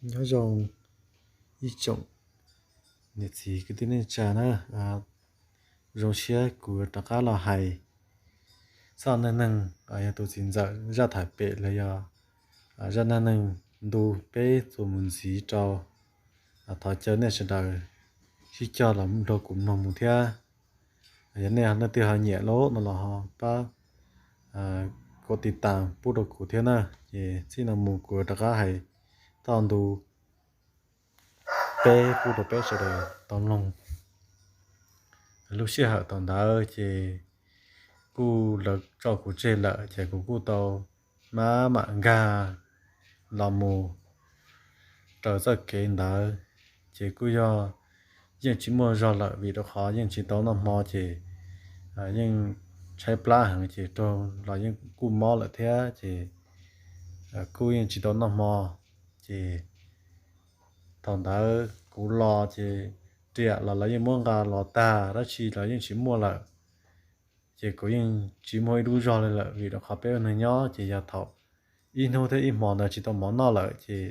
Nyob zoo ib tsoom niam txiv kwv tij neej tsa na, zoo siab kuv rov qab los hais txoj neej neeg yog tus txiv ntxawm zaj tham pem los yog zaj neej neeg ntu peb txuas mus ntxiv rau. Thov caw nej sawv daws sib cog los nrog kuv mloog mus thiab. Yog nej leej twg ho nyiam lawm no los ho pab kom tiv tas pub rau kuv thiab na. Ces txij no mus kuv rov qab hais txoj ntu peb pub rau peb sawv daws tau mloog. Lub sij hawm thaum ntawd ces kuj lawv tso kuv tseg lawm ces kuv kuj tau maj mam nkag los mus raws txoj kev ntawd. Ces kuj yog yeej tsis muaj zog lawm vim rau qhov yeej tsis tau noj hmo ces yeej tshaib plab heev ces raug los yeej kuj mob lawm thiab ces kuj yeej tsis tau noj hmo. Ces thaum ntawd kuv los ces riam los lawv yeej muab nqa los tag, dab tsi los yeej tsis muaj lawm. Ces kuv yeej tsis muaj ib lub zog li lawm vim rau qhov peb ua neeg nyob ces yog thaum ib hnub thiab ib hmo ntawd tsis tau mov noj lawm ces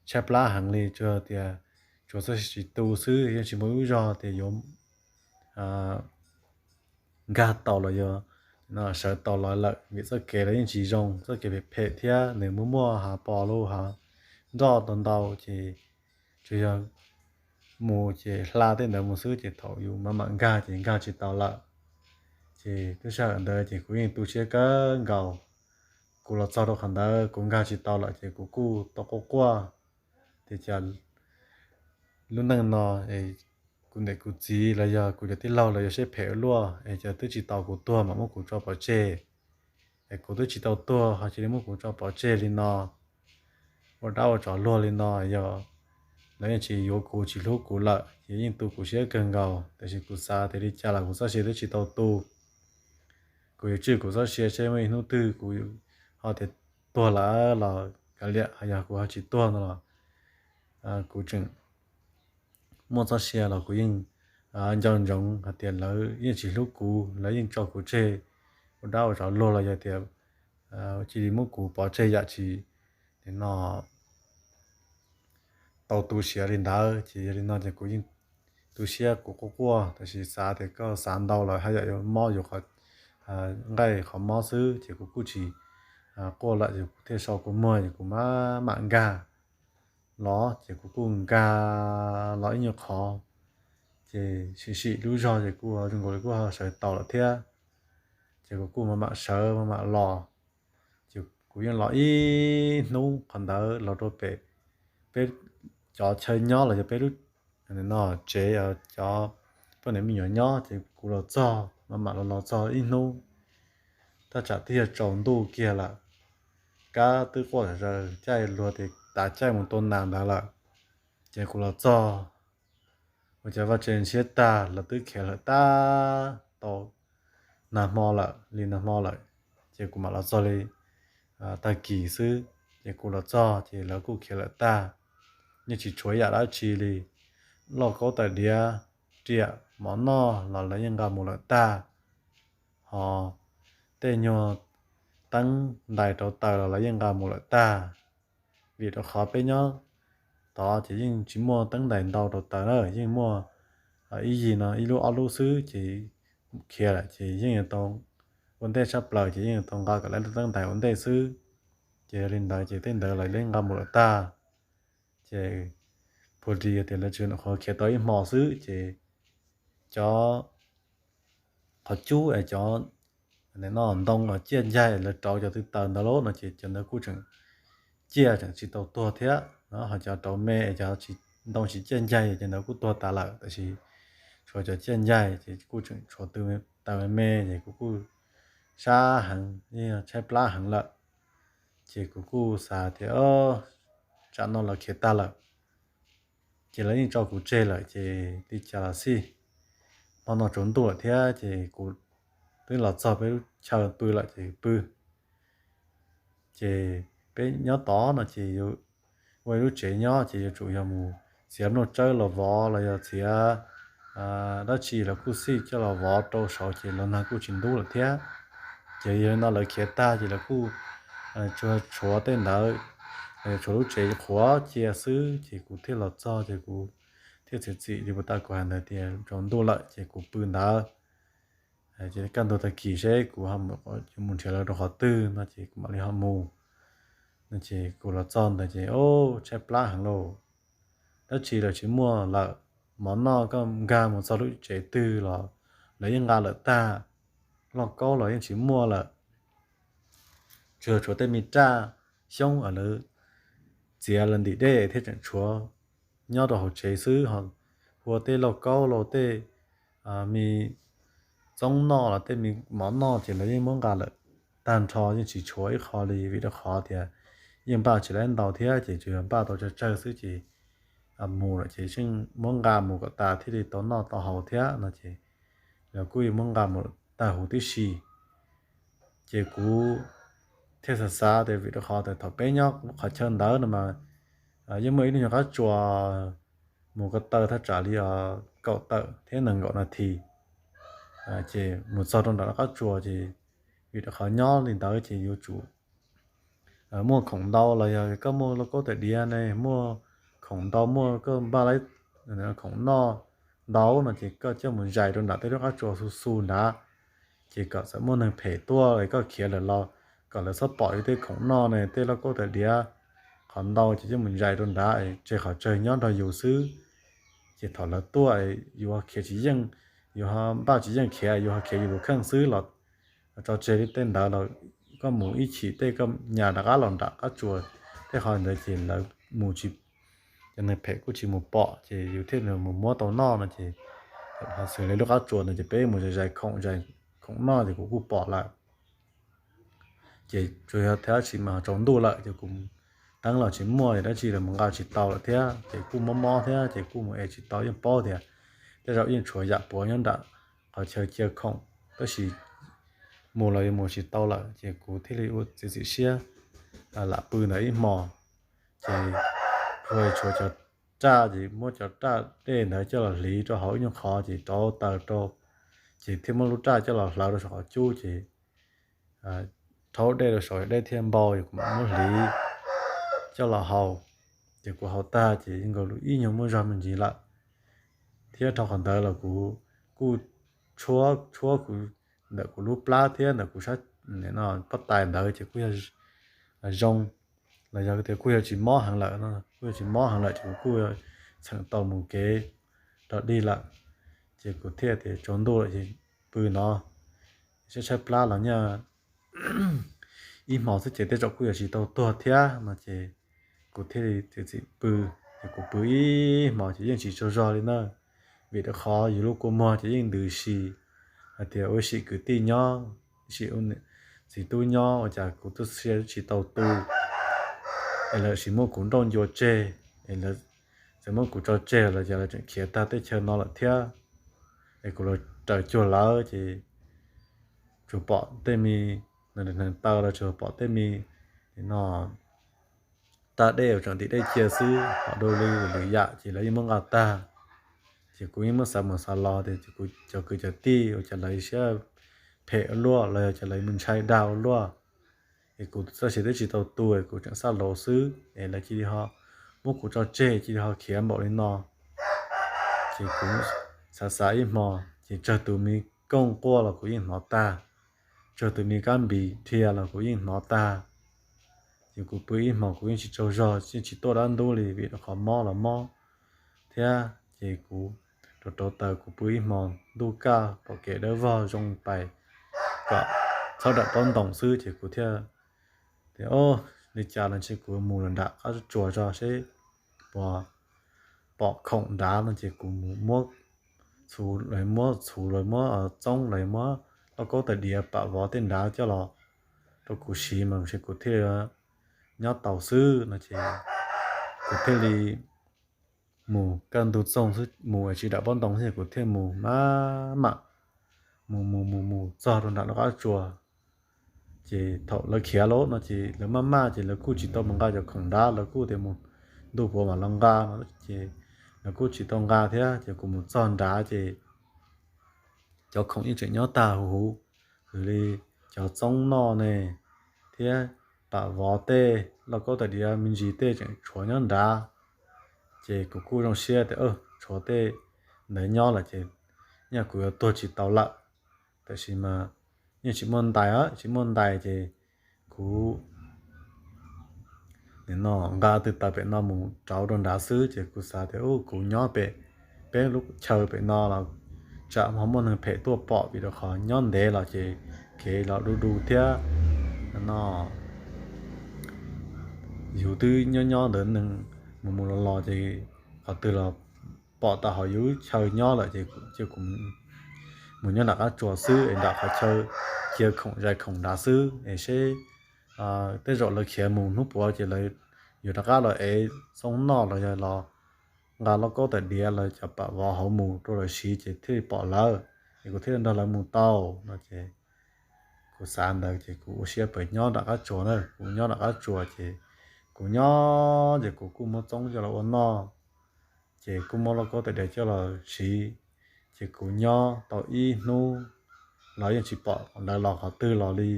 tshaib plab heev li, tsuas tias tsuas txoj sia tsis tu xwb, yeej tsis muaj ib lub zog tias yuav nkag tau los yog sawv tau los lawm vim txoj kev los yeej tsis zoo, txoj kev phem phem thiab nws muaj muaj hav pos lub hav nroj ntau ntau ces tsuas yog mus ces hla tej ntawd mus xwb ces thaum yus maj mam nkag ces nkag tsis tau lawm. Ces lub sij hawm ntawd ces kuv yeej tu siab kawg nkaus. Kuv los txog rau qhov ntawd kuv nkag tsis tau lawm ces kuv kuj tau quaj quaj tias cas lub neej no kuv niam kuv txiv los yog kuv cov tij laug los yog siab phem ua luaj es cas twb tsis tau kuv tuag mam muab kuv tso pov tseg. Es kuv twb tsis tau tuag ho cia li muab kuv tso pov tseg li no, ua dab ua tsov luag li no. Yog lawv yeej tsis yuav kuv tsis hlub kuv lawm ces yeej tu kuv siab kawg nkaus, tiam sis kuv xav tias li cas los kuv txoj sia twb tsis tau tu. Kuv yuav tswj kuv txoj sia seb muaj ib hnub twg kuv ho tias tuag lawm los kav liam, yog kuv ho tsis tuag no los kuv tseem muaj txoj sia los kuv yeej nco ntsoov hais tias lawv yeej tsis hlub kuv, lawv yeej tso kuv tseg ua dab ua tsov luag los yog tias cia li muab kuv pov tseg yam tsis no tau tu siav li ntawd. Ces yog li no ces kuv yeej tu siab kuv quaj quaj, tab sis xav tias koj xav ntau los haj yam yuav mob yus nqaij qhov mob xwb ces kuv kuj tsis quaj lawm, ces kuv thiaj sau kua muag ces kuv maj mam nkag los ces kuv kuj nkag los ib nyuag qhov ces sim sim lub zog ces kuj zoo nkaus li kuj ho sawv tau lawm thiab. Ces kuv kuj maj mam sawv maj mam los, ces kuv yeej los ib hnub qhov ntawd los rau pem peb cov chaw nyob los yog peb lub tsev cov poj niam me nyuam nyob ces kuv los txog maj mam los los txog ib hnub, thaj tsam twb yog tsaus ntuj kiag lawm, kab twb quaj zom zaws caij luag tias tav caij mus tua nas ntawd lawm. Ces kuv los txog ua cas vaj tse ntshiab tag, lawv twb khiav lawm tag tau nag hmo lawm, li nag hmo lawm. Ces kuv mam los txog li tag kis xwb, ces kuv los txog ces lawv kuj khiav lawm tag, yeej tsis tshuav yam dab tsi li. Lauj kaub tais diav, riam mov noj los lawv yeej nqa mus lawm tag, ho tej nyuag teeb ntais rau taws los lawv yeej nqa mus lawm tag. Vim rau qhov peb nyob tod ces yeej tsis muaj teeb ntais ntau rau taws na, yeej muaj ib yig no ib lub ob lub xwb ces khiav lawm ces yeej yuav tau ua ntej tshaj plaws ces yeej yuav tau nqa kom lawv lub teeb ntais ua ntej xwb. Ces yog li ntawd ces tej ntawd los yeej nqa mus lawm tag. Ces puag li tias lawv tsuas nyuam qhuav khiav tau ib hmo xwb ces cov qhov cub es cov no ntoo los ciaj ncaig lawv rauv cov tw taws ntawd lauj no ces cov ntawd kuj tseem ciaj tseem tsis tau tuag thiab no, ho cov rauv me es cov ntoo tsis ciaj ncaig ces ntawd kuj tuag tas lawm, tab sis tshuav cov ciaj ncaig ces kuj tseem tshuav tw taws me me ces kuv kuj sab heev, tshaib plab heev lawm. Ces kuv kuj xav tias tsam no lawv khiav tag lawm ces lawv yeej tso kuv tseg lawm ces li cas los xij, hmo no tsaus ntuj lawm thiab ces kuv twb los txog peb lub chaw pw lawm ces pw. Ces peb nyob tod no ces ua ib lub tsev nyob ces yuav tsum yog mus txiav nplooj tsawb los vov los yog txiav dab tsi los kuj xij coj los vov rau saud ces los nag kuj tsis ntub lawm thiab. Ces yog li no lawv khiav tag ces lawv kuj tsuas tshuav tej ntawd tshuav lub tsev qhuav cia xwb. Ces kuv thiaj los txog ces kuv thiaj txiav txim li puas tas kuv hais ntawd tias tsaus ntuj lawm ces kuv pw ntawd. Ces kaj ntug tag kis seb kuv ho mus nrhiav lawv rau qhov twg no ces kuv mam li ho mus no. Ces kuv los txog ntawd ces, o, tshaib plab heev lauj. Dab tsi los tsis muaj lawm, mov noj koj nkag mus txog lub tsev twg los lawv yeej nqa lawm tag, lauj kaub los yeej tsis muaj lawm. Tsuas tshuav tej me raj xyoob uas lawv txiav los ntim dej thiab tseem tshuav nyob rau hauv tsev xwb. Ho ua tej lauj kaub los tej me txoob noj los tej me mov noj ces lawv yeej muab nqa lawm tag nrho, yeej tsis tshuav ib qho li, vim rau qhov tias yeej npaj tsis tau ntau thiab ces tsuas yog npaj tau tsawg tsawg xwb ces mus lawm ces yeej muab nqa mus kom tas thiaj li tau noj tau haus thiab no ces lawv kuj yeej muab nqa mus tag huv tib si. Ces kuv thiaj xav xav tias vim rau qhov tias thaum peb nyob qhov chaw ntawd no mas yeej muaj ib lub nyuag qab tsuas mus ko taw thaj tsam li kaum tawm thiab nees nkaum nas this. Ces mus txog rau nram lub qab tsuas ces vim rau qhov nyob li ntawd ces yuav tsum muaj khoom ntau los yog koj muaj lauj kaub tais diav ne, muaj khoom ntau, muaj koj npaj khoom noj ntau no ces koj coj mus zais rau nram tej lub qab tsuas xu xu nrad, ces kom txawm muaj neeg phem tuaj koj khiav lawm los kom lawv txhob pom yus tej khoom noj ne, tej lauj kaub tais diav, qhov ntau ces coj mus zais rau nrad, tseg qhov tsawg nyob nrog yus xwb. Ces thaum lawv tuaj yus ho khiav tsis yeej, yus ho npaj tsis yeej khiav, yus ho khiav yus tus kheej xwb los tso tseg li tej ntawd los koj mus ib chim tej koj nyas rov qab los nram qab tsuas tej qhov ntawd ces lawv mus tsis, cov neeg phem kuj tsis mus pom ces yus thiaj mus muab tau noj no ces ho xws li lub qab tsuas ntawd ces peb mus zais zais khoom, zais khoom noj ces kuv kuj pom lawm. Ces tsuas yog thab tsis mas tsaus ntuj lawm ces kuv teeb los tsis muaj, dab tsi los mus nqa tsis tau lawm thiab ces kuj mob mob thiab ces kuj mus ev tsis tau, yeej paub tias tej zaum yeej tshuav yam puav nyob nram qhov chaw cia khoom, tab sis mus los yuav mus tsis tau lawm ces kuv thiaj li ua txiav txim siab lam pw ntawd ib hmo. Ces kuj tshuav cov raj ces muab cov raj dej ntawd coj los hliv rau hauv ib nyuag qhov ces rauv taws rau, ces thiaj muab lub raj coj los hlawv rau saum qhov cub ces rhaub dej rau saum, dej thiaj npau, kuv mam muab hliv coj los haus. Ces kuv haus tag ces nkaus ib nyuag muaj zog me ntsis lawm, thiab dhau qhov ntawd los kuv kuj tshuab tshuab kuv ntawm kuv lub plab thiab ntawm kuv sab pob tais ntawd ces kuj yog zoo, los yog tias kuj yog tsis mob heev lawm, kuj yog tsis mob heev lawm ces kuv kuj txheem tau mus kev rau dig lawm. Ces kuv thiaj tias tsaus ntuj lawm ces pw no, tshaib tshaib plab los nyaj ib hmo xwb ces tej zaum kuj yuav tsis tau tuag thiab no ces kuv thiaj li txiav txim pw. Ces kuv pw ib hmo ces yeej tsis tsaug zog li na, vim rau qhov yus lub kua muag ces yeej ntws si hais tias ua sim kwv tij nyob, sim txiv tub nyob ua cas kuv tub siab tsis tau tu, es lawv sim muab kuv nrauj ncua tseg, es lawv txawm muab kuv tso tseg los cas lawv tseem khiav tag teb chaws no lawm thiab. Es kuv los raws cuag lawv ces tsuas pom tej me neeg taw los tsuas pom tej me no tag dej uas tseem ntim dej cia xwb, ho dua li lwm yam ces lawv yeej muab nqa tag. Ces kuv yeej muab xav mus xav los tias kuv cov kwv cov tij ua cas lawv siab phem ua luaj los yog cas lawv mus ntshai dag ua luaj. Es kuv txoj sia twb tsis tau tu es kuv tseem xab laus xwb es lawv cia li ho muab kuv tso tseg cia li ho khiav npaum li no. Ces kuv xav xav ib hmo ces tsawg tus me kooj quaj los kuv yeej hnov tag, tsawg tus me kab npis dhia los kuv yeej hnov tag. Ces kuv pw ib hmo kuv yeej tsis tsaug zog, yeej tsis tuaj dab ntub li vim rau qhov mob los mob thiab. Ces kuv rauv rauv taws kuv pw ib hmo, ntuj kaj pom kev dawb vog zoo pais kom txhob dam pob ntoos xwb ces kuv thiaj tias, o, li cas los ntshe kuv mus los nram qab tsuas tso seb puas pom khoom nrad no ces kuv mus muab txhuv los muab txhuv los muab txoob los muab lauj kaub tais diav pam vov tej nrad coj los rau kuv siv mas ntshe kuv thiaj nyob tau xwb no ces kuv thiaj li mus kaj ntug txoog xwb, mus tsis dam pob ntoo xwb kuv thiaj mus maj mam mus mus mus mus txog rau nram lub qab tsuas. Ces thaum lawv khiav lawm no ces lawv maj maj ces lawv kuj tsis tau mus nqa cov khoom nrad, lawv kuj tias mus ntuj puav mam los nqa no ces lawv kuj tsis tau nqa thiab. Ces kuv mus txog nrad ces cov khoom yeej tseem nyob tag huv huv, xws li cov txoob noj ne thiab pam vov tej lauj kaub tais diav me ntsis tej tseem tshuav nyob nrad. Ces kuv kuj zoo siab tias tshuav tej ntawd nyob lawm ces nyaj kuv yuav tuag tsis tau lawm. Tab sis mas yeej tsis muaj ntais, tsis muaj ntais ces kuv nim no nqa tw taws pem no mus rauv rau nrad xwb ces kuv xav tias kuv nyob pem peb lub chaw pem no los tsam ho muaj neeg phem tuaj pom vim rau qhov nyob ntev los ces kev los du du thiab no yus twb nyob nyob ntawd neeg mus mus los los ces qhov twg los pom tau hauv yus chaw nyob lawm ces kuv mus nyob nram qab tsuas xwb es nram qhov chaw cia khoom zais khoom nrad xwb es seb tej zaum lawv khiav mus hnub puav ces lawv yuav rov qab los ev xoob noj los yog los nqa lauj kaub tais diav los cov pam vov hauv mus rau lawv siv ces thiaj li pom lawv es kuv thiaj li nrog lawv mus tau no ces kuv xav ntawd ces kuv ua siab pem nyob nram qab tsuas na. Kuv nyob nram qab tsuas ces kuv nyob ces kuv kuj muab txoob coj los ua noj ces kuj muab lauj kaub tais diav coj los siv ces kuv nyob tau ib hnub los yeej tsis pom lawv los qhov twg los li.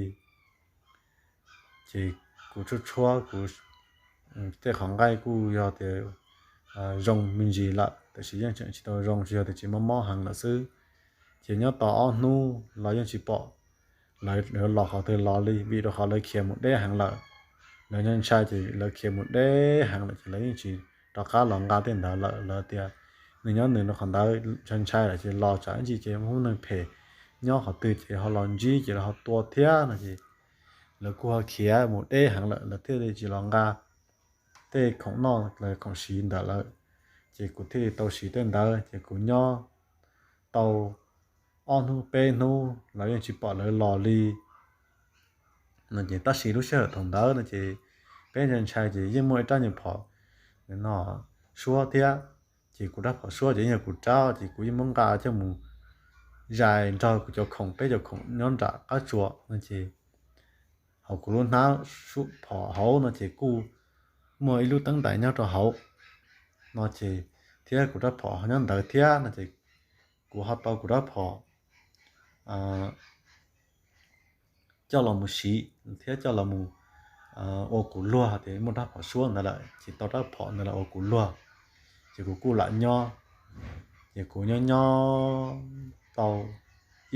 Ces kuv tshuab tshuab kuv tej qhov nqaij kuj yog tias zoo me ntsis lawm tab sis yeej tseem tsis tau zoo tsis yog tias tsis mob mob heev lawm xwb. Ces nyob tau ob hnub los yeej tsis pom lawv los qhov twg los li vim rau qhov lawv khiav mus deb heev lawm. Lawv ntshai ntshai ces lawv khiav mus deb heev lawm ces lawv yeej tsis rov qab los nqa tej ntawd lawm. Lawv tias nws nyob nws rau qhov ntawd ntshai ntshai lawm ces los tsam ib ntsis ces muaj neeg phem nyob qhov twg ces ho los ntsib ces lawv ho tua thiab no ces lawv kuj ho khiav mus deb heev lawm lawv thiaj li tsis los nqa tej khoom noj los khoom siv ntawd lawm. Ces kuv thiaj li tau siv tej ntawd ces kuv nyob tau ob hnub peb hnub los yeej tsis pom lawv los li no ces tab sis lub sij hawm thaum ntawd no ces peb ntshai ntshai ces yeej muaj ib rab nyuag phom no suab thiab. Ces kuv rab phom suab ces yog kuv rab ces kuv yeej muab nqa coj mus zais nrog kuv cov khoom peb cov khoom nyob nram qab tsuas no ces hauv kuv lub hnab phom hauv no ces kuj muaj ib lub teeb ntais nyob rau hauv no ces thiab kuv rab phom nyob ntawd thiab no ces kuv ho tau kuv rab phom coj los mus siv thiab coj los mus ua kuv luag tias muaj rab phom suab ntawd lawm ces tau rab phom ntawd los ua kuv luag. Ces kuv kuj lam nyob, ces kuv nyob nyob tau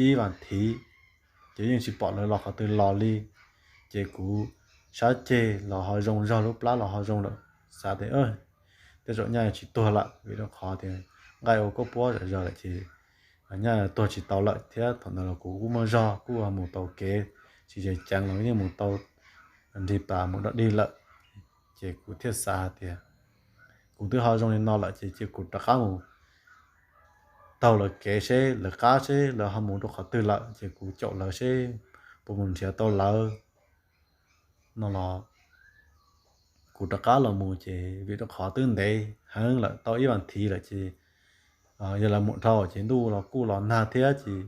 ib vas thiv ces yeej tsis pom lawv los qhov twg los li. Ces kuv sab ceg los ho zoo zog lub plab los ho zoo lawm, xav tias tej zaum nyaj tsis tuag lawm vim rau qhov tias nqaij ua koj puab zom zaws lawm ces nyaj tuag tsis tau lawm thiab thaum ntawd los kuv kuj muaj zog kuj mus tau kev tsis ceev ceev los yeej mus tau nrig pas mus dog dig lawm. Ces kuv thiaj xav hais tias kuv twb ho zoo li no lawm ces cia kuv rov qab mus taug lawv kev seb lawv qab seb lawv ho mus rau qhov twg lawm ces kuv caum lawv seb puas mus nrhiav tau lawv no los kuv rov qab los mus ces vim rau qhov twb ntev heev lawm tau ib vas thiv lawm ces yog lawv mus dhau ces ntuj los kuj los nag thiab ces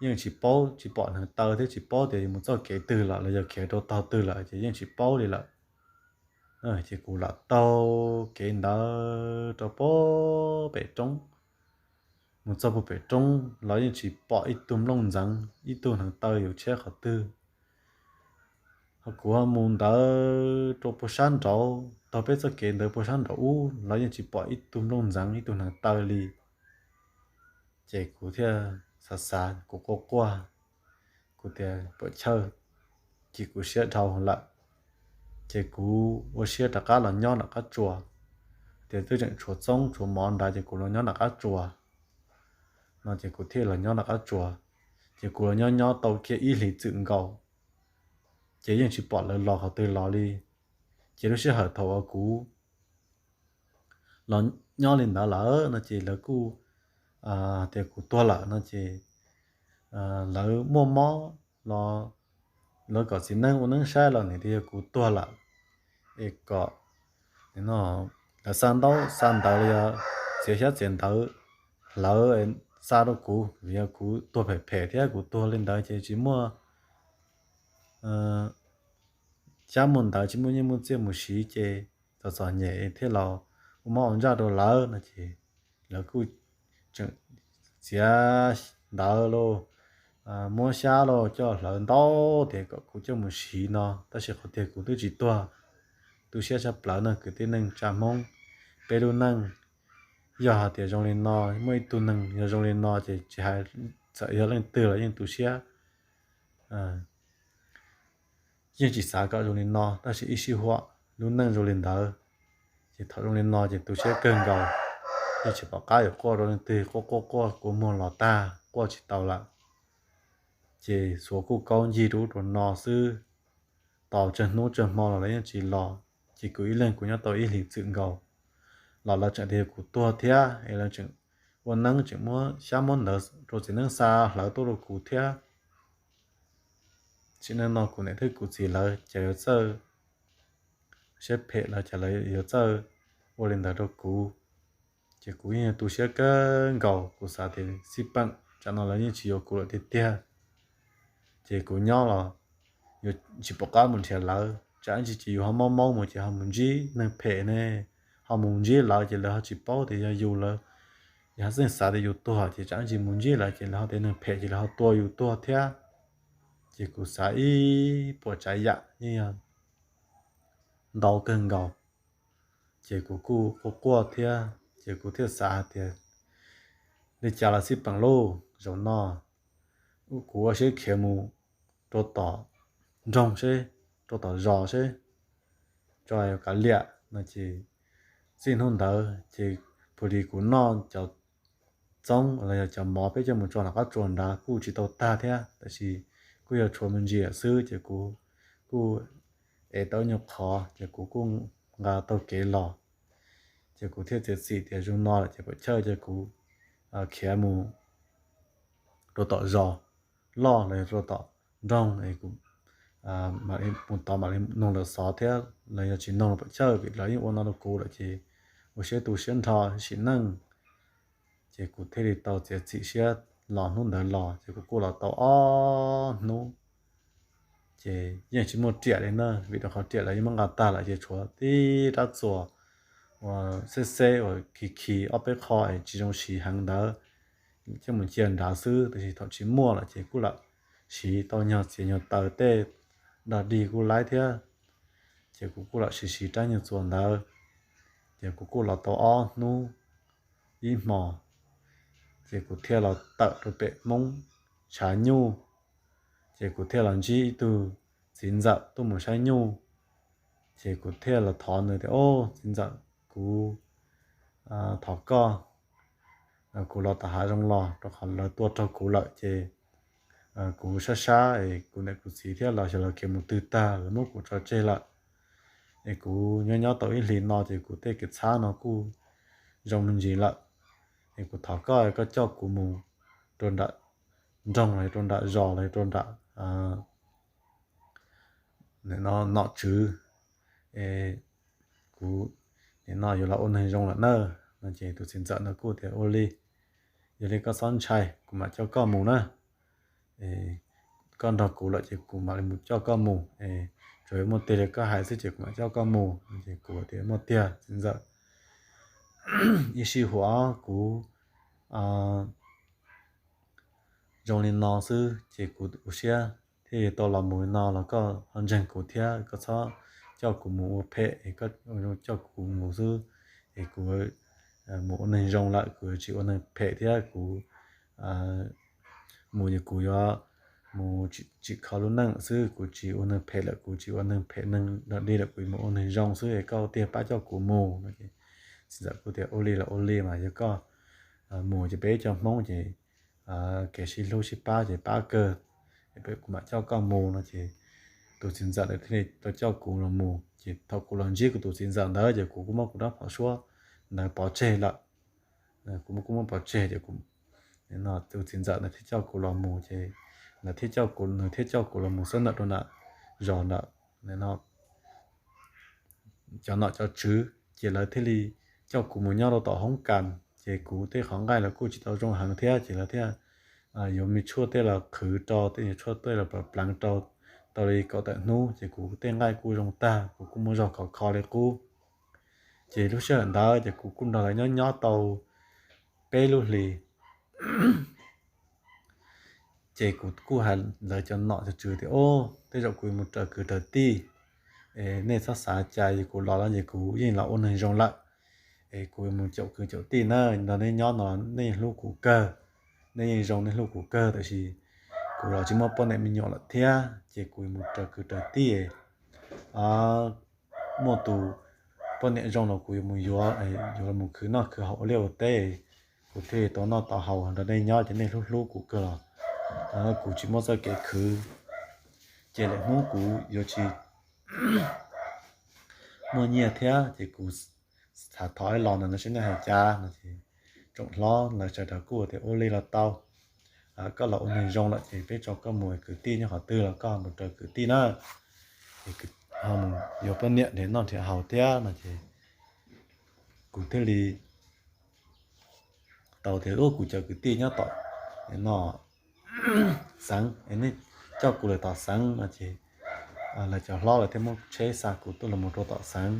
yeej tsis paub tsis pom neev taw thiab tsis paub tias mus txoj kev twg lawm los yog khiav rau tog twg lawm ces yeej tsis paub li lawm. Ces kuv lam taug kev ntawd rau puag pem roob, mus txog puag pem roob los yeej tsis pom ib tug nplooj ntxeev ib tug neev taw yuav tshiab qhov twg. Ho kuv mus ntawd rau puag sab nraud taug peb txoj kev ntawd puag sab nraud ub los yeej tsis pom ib tug nplooj ntxeev ib tug neev taw li. Ces kuv thiaj xav xav kuv quaj quaj, kuv tias puam chawj, ces kuv siab dhau lawm. Ces kuv ua siab rov qab los nyob nram qab tsuas, tias twb tseem tshuav txoob tshuav mov nrad ces kuv los nyob nram qab tsuas no ces kuv thiaj los nyob nram qab tsuas. Ces kuv los nyob nyob tau kiag ib hlis txwm nkaus, ces yeej tsis pom lawv los qhov twg los li. Ces lub sij hawm thaum uas kuv los nyob li ntawd lawm no ces lawv kuj tias kuv tuag lawm no ces lawv muaj mob los lawv kom txiv neeb ua neeb saib los nws tias yog kuv tuag lawm, es kom lawv xa ntaub xa ntawv los yog txiav xyab txiav ntawv hlawv xa rau kuv vim yog kuv tuag phem phem thiab kuv tuag li ntawd ces tsis muaj xyab muaj ntawv tsis muaj nyiaj muaj txiaj mus siv ces txom txom nyem thiaj los ua mob ua ntsaj rau lawv no ces lawv kuj tseem txiav ntawv lauj, muab xyab los coj hlawv ntau tias kom kuv coj mus siv no, tab sis qhov tiag kuv twb tsis tuag. Tu siab tshaj plaws no kwv tij neej tsa Hmoob. Peb lub neej yog hais tias zoo li no, muaj ib tug neeg yog zoo li no ces tsis hais txawm yog leej twg los yeej tu siab, yeej tsis xav kom zoo li no, tab sis ib sij huam lub neej zoo li ntawd. Ces thaum zoo li no ces tu siab kawg nkaus, yeej tsis pom qab yuav quaj rau leej twg, quaj quaj quaj kua muag los tag quaj tsis tau lawm. Ces xuav kuj kaub ncig rau ub rau no xwb, tos tsawg hnub tsawg hmo los lawv yeej tsis los. Ces kuv ib leeg kuv nyob tau ib hlis txwm nkaus los lawv tseem tias kuv tuag thiab es lawv tseem ua neeb tseem muab xyab muab ntawv rau txiv neeb xa hlawv tuaj rau kuv thiab. Tsim neej no kuv niam thiab kuv txiv lawv ces yuav txawj siab phem lawv ces lawv yuav txawj ua li ntawd rau kuv. Ces kuv yeej tu siab kawg nkaus, kuv xav tias xij peem tsam no lawv yeej tsis yuav kuv lawm tiag tiag. Ces kuv nyob los yuav tsis pom qab mus nrhiav lawv, tsam ib ntsis ces yus ho mob mob mus ces ho mus ntsib neeg phem ne, ho mus ntsib lawv ces lawv ho tsis paub tias yog yus lawv, yus ho txeej xav tias yus tuag ces tsam ib ntsis mus ntsib lawv ces lawv ho tias neeg phem ces lawv ho tua yus tuag thiab. Ces kuv xav ib puas tsav yam yeej yog ntau kawg nkaus. Ces kuv kuj quaj quaj thiab ces kuv thiaj xav hais tias li cas los xij peem lauj, zaum no kuv ua siab khiav mus rau tom nroog seb, rau tom zos seb tso kav liam no ces txij hnub ntawd ces pus li kuv noj cov txoob los yog cov mov peb coj mus tso tom qab tsuas nrad kuj tsis tau tag thiab, tab sis kuj yog tshuav me ntsis xwb ces kuv kuj ev tau ib nyuag qhov ces kuv kuj nqa tau kev los. Ces kuv thiaj txiav txim tias zoo no lawm ces pam chawj ces kuv khiav mus rau tom zos loj los yog rau tom nroog es kuv mus tod mam li noog lawv xov thiab los yog tsis noog los pam chawj vim lawv yeej ua no rau kuv lawm ces ua siab tu siab nrho sim neej. Ces kuv thiaj li tau txiav txim siab los hnub ntawd los ces kuv kuj los tau ob hnub. Ces yeej tsis muaj riam li na, vim rau qhov riam lawv yeej muab nqa tag lawm ces tshuav tib rab txuas uas xeb xeb uas khi khi ob peb qho es tsis zoo siv heev ntawd coj mus cia nrad xwb, tab sis thaum tsis muaj lawm ces kuj lam siv tau nyuag txiav nyuag taws tej dog dig kuj laib thiab. Ces kuv kuj lam siv siv rab nyuag txuas ntawd, ces kuv kuj los tau ob hnub ib hmos, ces kuv thiaj los tawm rau pem Hmoob tshav nyuj. Ces kuv thiaj los ntsib ib tug txiv ntxawm tuaj mus saib nyuj. Ces kuv thiaj los thov nws tias, Au, txiv ntxawm, kuv thov koj, kuv los tom hav zoov los rau qhov lawv tua raug kuv lawm ces kuv sab sab es kuv niam kuv txiv thiab los xyov lawv khiav mus twg tag, lawv muab kuv tso tseg lawm. Es kuv nyob nyob tau ib hlis no ces kuv tej kev txhab no kuj zoo me ntsis lawm. Es kuv thov koj, koj coj kuv mus rau nram nroog los rau nram zos los rau nram nom tswv, es kuv nim no yuav los ua neeg zoo lawm na. No ces tus txiv ntxawm no kuj tias, Ua li, yog li koj txhob ntshai, kuv mam coj koj mus na. Koj nrog kuv lawm ces kuv mam li mus coj koj mus, tsuas yog muaj tiag li koj hais xwb ces kuv mam coj koj mus. Ces kuv tias, Muaj tiag txiv ntxawm. Ib sij huam kuv zoo li no xwb ces kuv ua siab thiaj tau los mus li no los koj ho ntseeg kuv thiab, koj txhob coj kuv mus ua phem, coj kuv mus xwb es kuv mus ua neeg zoo lawm, kuv yuav tsis ua neeg phem thiab. Kuv mus ces kuv yuav mus tsim kho lub neej xwb, kuv tsis ua neeg phem lawm, kuv tsis ua neeg phem neeg dog dig lawm, kuv mus ua neeg zoo xwb es koj tiag pab coj kuv mus. Txiv ntxawm kuj tias, Ua li los ua li mas, yog koj mus ces peb ib co Hmoob ces kev sib hlub sib pab ces pab kawg, kuv mam coj koj mus no ces tus txiv ntxawm ntawd thiaj li tau coj kuv los mus. Ces thaum kuv los ntsib kuv tus txiv ntxawm ntawd ces kuv kuj muab kuv rab phom suab ntawd pov tseg lawm. Kuv kuj muab pov tseg ces tus txiv ntxawm ntawd thiaj coj kuv los mus ces lawv thiaj coj kuv, nws thiaj coj kuv los mus xwb ntawm rau nram zos ntawm cov nom cov tswv ces lawv thiaj li coj kuv mus nyob rau tom hoob kas. Ces kuv tej qhov nqaij los kuj tsis tau zoo heev thiab ces lawv thiaj yuav me tshuaj tej los qhwv rau, tej me tshuaj tej los pleev rau, tau li kaum tawm hnub ces kuv tej nqaij kuj zoo tag, kuv kuj muaj zog khov kho li qub. Ces lub sij hawm ntawd ces kuv kuj nrog lawv nyob nyob tau peb lub hlis. Ces kuv kuj hais lawv cov nom cov tswv tias, Ub, tej zaum kuv yuav mus raws kwv raws tij, es nej txhob xav cas, kuv los no ces kuv yeej los ua neeg zoo lawm. Es kuv yuav mus caum kwv caum tij na, nrog nej nyob no nej yeej hlub kuv kawg, nej yeej zoo nej hlub kuv kawg, tab sis kuv los tsis muaj poj niam me nyuam lawm thiab ces kuv yuav mus raws kwv raws tij. Muaj tus poj niam zoo los kuv yuav mus yuav, yuav mus khwv noj khwv haus ua liaj ua teb, kuv thiaj tau noj tau haus nrog nej nyob ces nej hlub hlub kuv kawg los kuv tsis muaj txoj kev khwv, ces lwm hnub kuv yuav tsis muaj nyiaj thiab ces kuv xav thov ib los no, no seb nej hais cas no ces tsoom hlob lawv sawv daws kuj tias, Ua li los tau, koj los ua neeg zoo lawm ces peb tso koj mus, kwv tij nyob qhov twg los koj mus raws kwv tij na, es ho mus yuav poj niam nrhiav noj nrhiav haus thiab no ces kuv thiaj li tau tias, Ub, kuv cov kwv tij nyob tom no xeev, nej coj kuv lawm tom xeev no ces lawv cov hlob lawv thiaj muab tsheb xa kuv tuaj los mus rau tom xeev.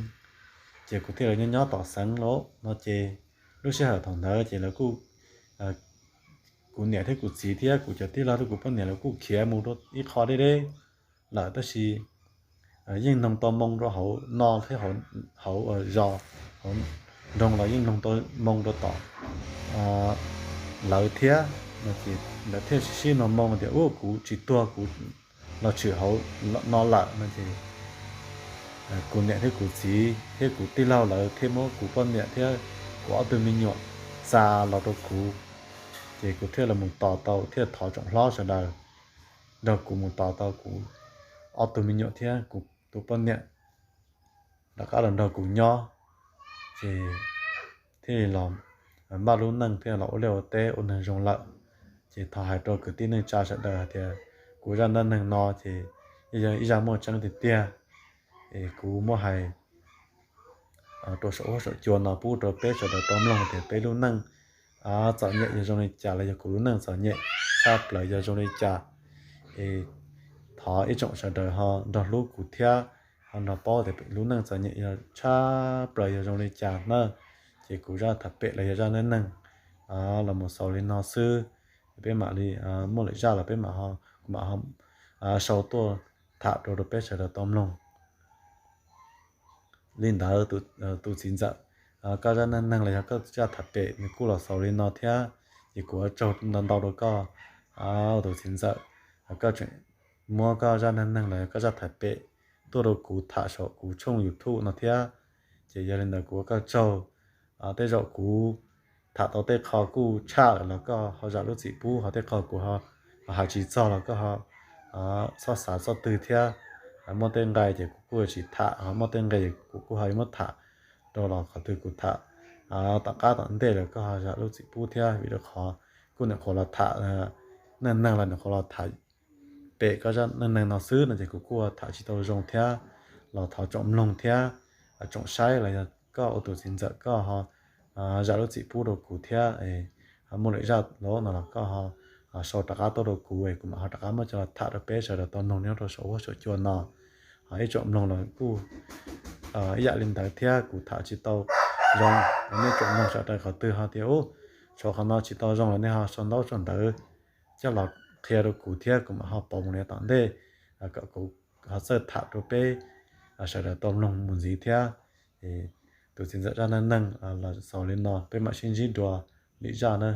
Ces kuv thiaj li nyob nyob tom xeev lawm no ces lub sij hawm thaum ntawd ces lawv kuj, kuv niam thiab kuv txiv thiab kuv cov tij laug thiab kuv poj niam lawv kuj khiav mus rau ib qho deb deb lawm, tab sis yeej noog tau moo rau hauv no thiab hauv zos, hauv nroog los yeej noog tau moo rau tom lawv thiab no ces lawv thiaj sib sib noog moo tias, Ub, kuv tsis tuag kuv los tshwm hauv no lawm no ces kuv niam thiab kuv txiv thiab kuv tij laug lawv thiaj muab kuv poj niam thiab kuv ob tug me nyuam xa los rau kuv. Ces kuv thiaj los mus tos tau, thiaj thov tsoom hlob sawv daws nrog kuv mus tos tau kuv ob tug me nyuam thiab kuv tus poj niam rov qab los nrog kuv nyob, ces thiaj li los npaj lub neej thiaj los ua liaj ua teb ua neeg zoo lawm. Ces thov hais rau kwv tij neej tsa sawv daws hais tias kuv zaj dab neeg no ces yog ib zaj muaj tseeb tiag tiag. Es kuv muab hais rau saum huab saum cua no pub rau peb sawv daws tau mloog tias peb lub neej txom nyem yog zoo li cas los yog kuv lub neej txom nyem tshaj plaws yog zoo li cas. Es thov ib tsoom sawv daws ho nrog hlub kuv thiab ho nrog paub tias lub neej txom nyem yog tshaj plaws yog zoo li cas na. Ces kuv zaj tham pem los yog zaj neej neeg los mus xaus li no xwb. Peb mam li muaj lwm zaj los peb mam, kuv mam sau tuaj tham rau rau peb sawv daws tau mloog. Li ntawd tus txiv ntxawm, koj zaj neej neeg los yog koj zaj tham pem nws kuj los xaus li no thiab. Ces kuv ua tsaug ntau ntau rau koj tus txiv ntxawm, koj tseem muab koj zaj neej neeg los yog koj zaj tham pem tuaj rau kuv tham saum kuv tshooj YouTube no thiab. Ces yog li ntawd kuv ua koj tsaug. Tej zaum kuv tham tau tej qho kuj tshaj lawm los koj ho zam lub txim pub, ho tej qho kuv hais tsis txog los koj ho txhob xav txoj twg thiab. Muaj tej nqe ces kuv kuj tsis tham, ho muaj tej nqe kuv kuj ho muab tham rau los qhov twg kuv tham tom qab tom ntej los koj ho zam lub txim pub thiab. Vim rau qhov kuj nyuam qhuav los tham neej neeg los nyuam qhuav los tham pem koj zaj neej neeg no xwb no ces kuv kuj tham tsis tau zoo thiab los thov tsoom mloog thiab tsoom saib los yog koj ua tus txiv ntxawm koj ho zam lub txim pub rau kuv thiab. Muaj lwm zaj los no los koj ho sau rov qab tuaj rau kuv es kuv mam ho rov qab muab coj los tham rau peb sawv daws tau mloog nyob rau saum huab saum cua no. Ib tsoom mloog los kuj ib yam li ntawd thiab, kuv tham tsis tau zoo, nej tsoom mloog sawv daws qhov twg ho tias ub, tshuav qhov no tsis tau zoo los nej ho sau ntaub sau ntawv coj los qhia rau kuv thiab kuv mam ho pauv mus li tom ntej kom kuv ho txawj tham rau peb sawv daws tau mloog mus ntxiv thiab. Tus txiv ntxawm zaj neej neeg los xaus li no, peb mam sib ntsib dua lwm zaj na.